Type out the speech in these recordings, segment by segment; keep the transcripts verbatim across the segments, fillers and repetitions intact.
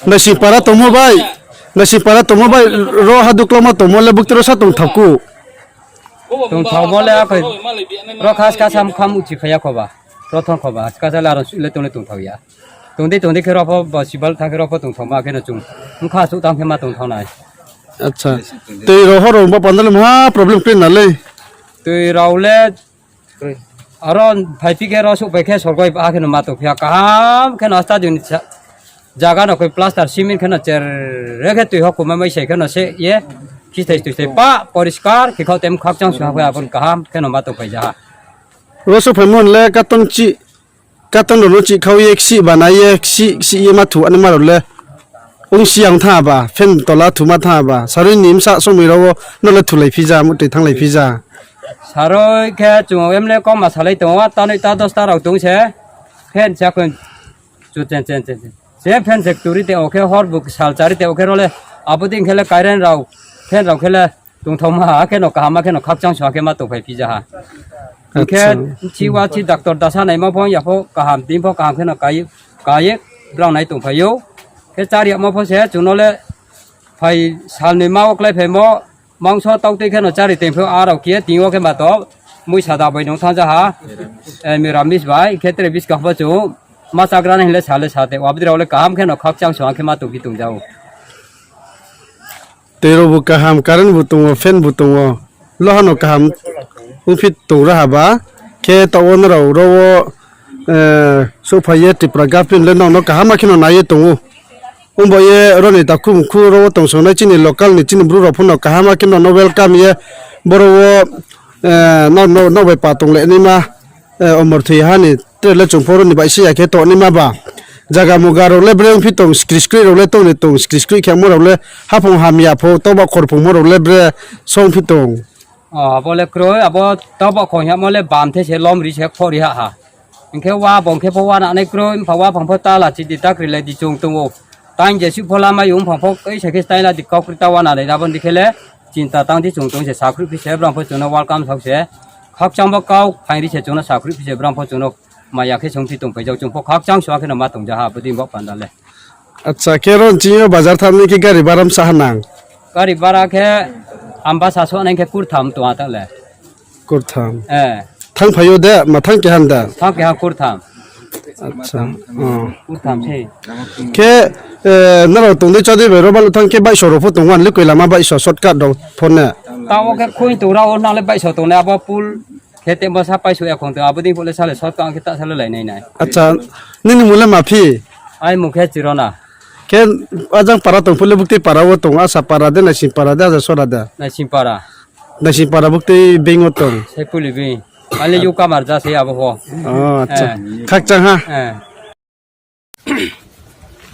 Naising para tongmo bai, Naising para tongmo bai, ro hadu klauma tongmo le bukti ro sa tongthao ku. Tongthaomo le akhoi, ro kha ska sam kham uchi phai ya khoba, ro thong khoba, ska sa le aro le tong le tongthao ya. Tongdei tongdei khe ro pho bo sibal thanng khe ro pho tongthaoma khe no chung, bkha suh tang khe ma tongthao nai. Acha. Tui rao ho rao bo panda le mha problem kri na le. Tui rao le, aro phaiphi khe ro souhphai khe sorgoi ba khe no ma tongphi ya kaham khe no stadium ni sa-, zaga no koi plaster cement khe no cher re khe tui ho kuma mai sai khe no se ye, khithai tui sai pa poriskar khe khao tem khakchang suha khe abo ni kaham khe no ma tongphai ja ha. Ro souhphaimo le katon chi, katon rao no chih khau ye ksih banai ye ksih ksih ye ma thu ani ma rao le. Ongsi ang tha ba, fan tola thuma tha ba, sarui ni bsa somoi rao wo no le thulai phi ja, mutoi thannglai phi ja. Sarui khe chung emne koma salai tong ou, ta noi ta dosta rao tong se, fan se khe chu chen chen chen chen. Se fan se kturi te o khe hor bu sal chari te o khe ro le, abo dei khe le current rao, fan rao khe le tongthaoma ha khe no kaham khe no khakchang suha khe ma tongphai phi ja ha. Hing khe chi wa chi doctor dasa naimo pho ya pho kaham tin pho kaham khe no kai, kai ye brao nai tongphai ou. Khe chari yagmo pho se chung no le phai sal noi ma wo kláiphaimo, mangso tautui khe no chari tongphai ou, arao khe ye tin wo khe ma to, muisa da bai nung thanng ja ha, eh, miramis bai, khe tre buskang pho chung, ma chagra nai hing le sa le sa te, abo dei rao le kaham khe no khakchang suha khe ma tongphi tong ja ou. Tui rao bu kaham, current bu tong ou, fan bu tong ou. Loha no kaham ongphi tong ra ha ba. Khe taoh wo nrao ro wo, eh, souhphai ye Tripura government le nrao no kaham khe no nai ye tong ou. Ongba ye ro ni takhu mkhu ro wo tongsongnai chini local ni chini Bru rao pho no kaham khe no no welcome ye boro wo, eh, no, no, no bai pa tong le naima, eh, omor thoi ha ni tre le chung pho ro ni bai se ya khe tongnaima ba. Zaga muga rao le bre ongphi tong, skri skri rao le tong ni tong, skri skri khemo rao le haphung hamya pho, toba khorphungmo rao le bre songphi tong. O, abo le kroi, abo toba khorphungmo le bam the se lom ri se khori ha ha. Hing khe wa bong khe pho wa nanai kroi, mpha wa phang pho tala chi di takri le di chung tong ou. Tang je suh pho lama yung phang pho kaisa khe style di kau krita wa nanai abo ni khe le chinta tang di chung tong se sakhruh phi se brang pho chung no welcome sao se. Khakchang bo kau phaing ri se chung no sakhruh phi se brang pho chung no maya khe songphi tongphai ja ou, chung pho khakchang suha khe no ma tong ja ha, abo dei bo panda le. Acha, khe ro nching yo bazar thanng nai khe gari bara msa ha nang? Gari bara khe ambasa so nai khe kurtham tong a ta le. Kurtham. Eh. Thanngphai yo de, ma thanng keha de? Thanng keha kurtham. Acha. Kurtham se. Khe, eh, nrao tongdei chodei bai ro baluh thanng khe baihso rao pho tong wan le koi lama baihso shortcut rao pho ne. Tao khe khui tong rao nang le baihso tong nai abo pool khe temo sa paisu ya khong tong abo dei pho le sa le shortcut ang khe ta sa le lai nai nai. Acha, nini mung le ma phi? Ai mung khe Chirona. Khe ajang para tong phuh le buktui para wo tong, Asa para de, Naising para de, Aja sora de? Naising para. Naising para buktui being wo tong. Saipuli being. Ale yu kamar ja se abo pho. O, acha. Eh. Khakchang ha. Eh.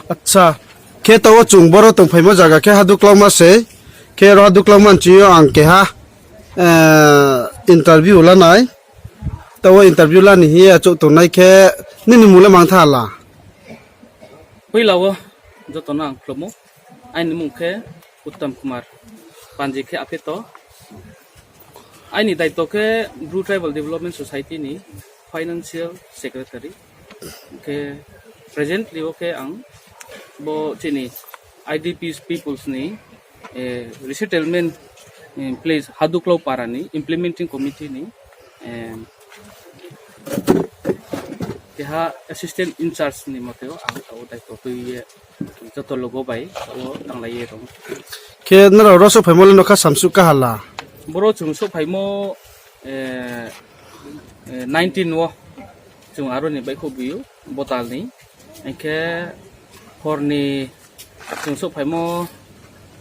Acha. Khe taoh wo chung boro tongphaimo zaga khe Haduklauma se. Khe ro Haduklauma nching yo ang keha, eh, interview lanai. Taoh wo interview lani hing ye achouh tongnai khe nini mung le mangtha la? Poila wo joto no ang khlumo. Aini mung khe Uttam Kumar. Panji khe Apheto. Aini daito khe Bru Tribal Development Society ni Financial Secretary. Khe presently wo khe ang bo chini I D Ps peoples ni, eh, resettlement, eh, place Haduklau para ni implementing committee ni, eh, keha assistant in charge ni mote wo ang tao daito tui ye joto logo bai tao tanglai ye tong. Khe nrao ro souhphaimo le nokha samsuh kaha la? Boro chung souhphaimo, eh, eh, nineteen wo chung aro ni baihkhouh bui ou, botal ni. Hing khe hor ni chung souhphaimo,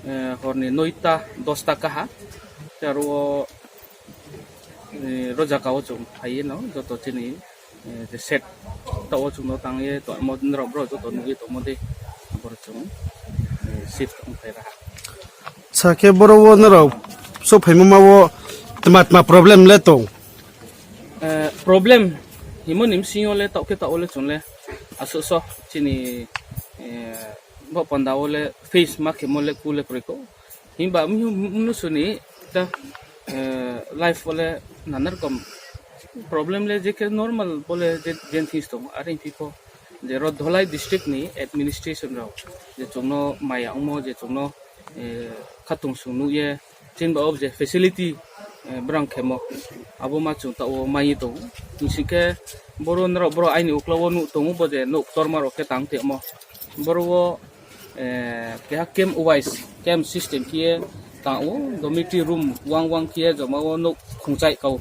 eh, hor ni noita, dosta kaha. Khe aro wo, eh, ro zaga wo chung phai ye no joto chini, eh, je set taoh wo chung no tang ye tongmo nrao bro joto nuh ye tongmo dei. Aboro chung, eh, shift ongphai ra ha. Sa khe boro wo nrao souhphaimo ma wo tma tma problem le tong? Eh, problem hingmo ni bsing yo le taoh khe taoh wo le chung le asuh so chini, eh, bo panda wo le face ma khemo le ku le kroi kho. Himba mnu-, mnusu ni ta, eh, life wo le nana rokom problem le je khe normal bo le je, je things tong, are phi pho Je ro Dholai district ni administration rao je chung no maya ongmo, je chung no khatungsung nuh ye, chini ba wo je facility brang khemo, abo ma chung taoh wo mai ye tong ou. Hing sing khe, boro nrao boro aini uklau wo nuh tong ou, bo je nouh ktorma rao khe tang tongmo. Boro wo keha camp wise, camp system khe ye tang ou, dormitory room wang wang khe ye joma wo nouh khongchai kau,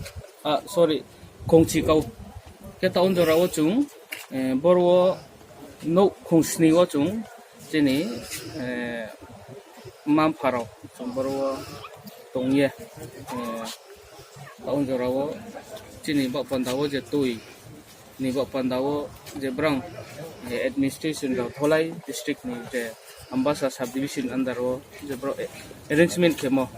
sorry, khongchi kau. Khe taoh wo jora wo chung boro wo nouh khongsni wo chung chini mma-mpha rao chung boro wo tong ye, taoh wo jora wo chini baoh panda wo je tui ni baoh panda wo je brang administration rao Dholai district ni je Ambasa subdivision under wo je boro arrangement khemo.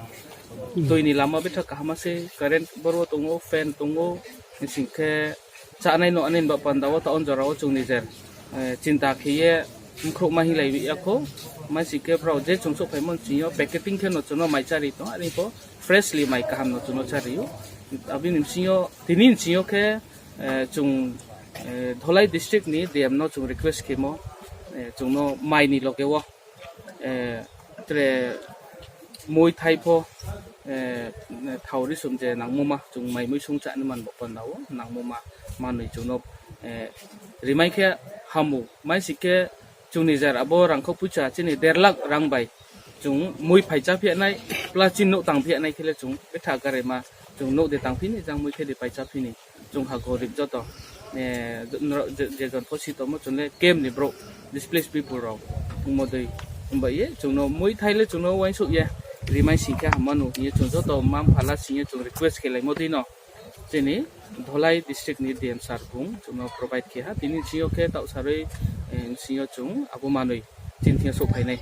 Tui ni lama betha kaham se, current boro wo tong ou, fan tong ou, hing sing khe chánai no ani baoh panda wo taoh wo jora wo chung nijer chinta khe ye mkhrouhma hinglai ya khou. Ma sing khe brao je chung souhphaimo ni sing yo packeting khe no chung no mai chári tong, are pho freshly mai kaham no chung no chári ou. Abo ni bsing yo, tini ni sing yo khe chung Dholai district ni D M no chung request khemo, chung no mai ni loge wo tre muithai pho, thao risum je nangmo ma chung mai muisung chánaima ni baoh panda wo nangmo ma manoi chung no rimai khe hamu. Ma sing khe chung nijer abo rangkhau poicha chini der lakh rang bai chung mui phai cháphi nai, plus chini nouh tangphi nai khe le chung betha garima chung nouh de tangphi ni, jang mui khe de pai cháphi ni, chung ha gorib joto, je jon pho si tongmo chung le camp ni brouh, displaced people rao ongmo dei. Himba ye chung no muithai le chung no uaingsouh ye rimai sing khe hamma nou hing ye chung joto mma-mpha la sing ye chung request khelaimo dei no chini Dholai district ni D M sir bung chung no provide khe ha. Tini sing yo khe taoh sarui sing yo chung abo manoi chini thing yo souhphai nai.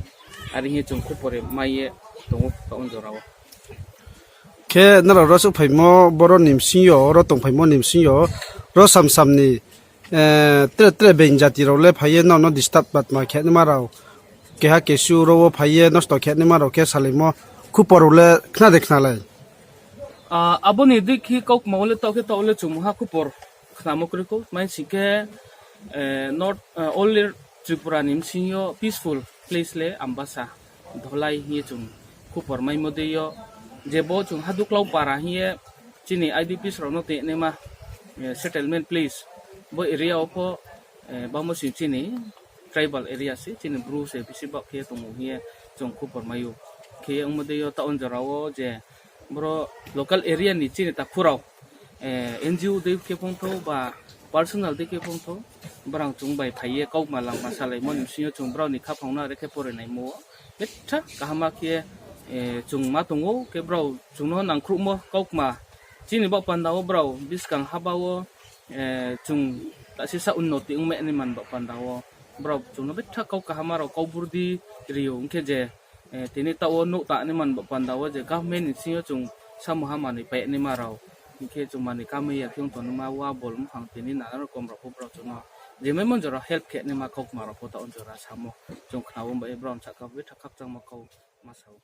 Are hing ye chung khupor mai ye tong ou taoh wo jora wo. Khe nrao ro souhphaimo boro ni bsing yo, ro tongphaimo ni bsing yo, ro samsam ni tre tre being jati rao le phai ye nrao no disturb batma khe naima rao, keha kesu ro wo phai ye nosto khe naima rao khe salaimo khupor rao le khna de khnalai? Abo ni dei khe kaukma wo le taoh khe taoh le chung mungha khupor khnamo kroi khou, ma sing khe not only Tripura ni bsing yo peaceful place le Ambasa, Dholai hing ye chung khupor maimo dei yo, je bo chung Haduklau para hing ye chini I D Ps rao no tongnaima settlement place, bo area wo pho bangmo sing chini tribal area se, chini Bru se bisi baoh khe tong ou hing ye chung khupor mai ou. Khe ongmo dei yo taoh wo jora wo je boro local area ni chini takhu rao N G O dei khe phongthou ba personal dei khe phongthou, brao chung bai phai ye kaukma langma salaimo ni bsing yo chung brao ni khaphang no are khe porinaimo wo betha kaham khe chung ma tong ou. Khe brao chung no nangkhruhmo kaukma chini baoh panda wo brao buskang haba wo chung ta sisa unnoti ongmai naima ni baoh panda wo brao chung no betha kau kaham rao kau burdi ri ou. Ong khe je tini taoh wo nouh tangnaima ni baoh panda wo je government ni bsing yo chung samung ha manoi pai naima rao, hing khe chung manoi kamai ya khe ong tongnaima wa bol mphang tini nana rokom rao pho brao chung no je maimo jora help khe naima kaukma rao pho taoh wo jora samo chung khna ou. Bai brao sahka betha khakchangma kau ma sa ou.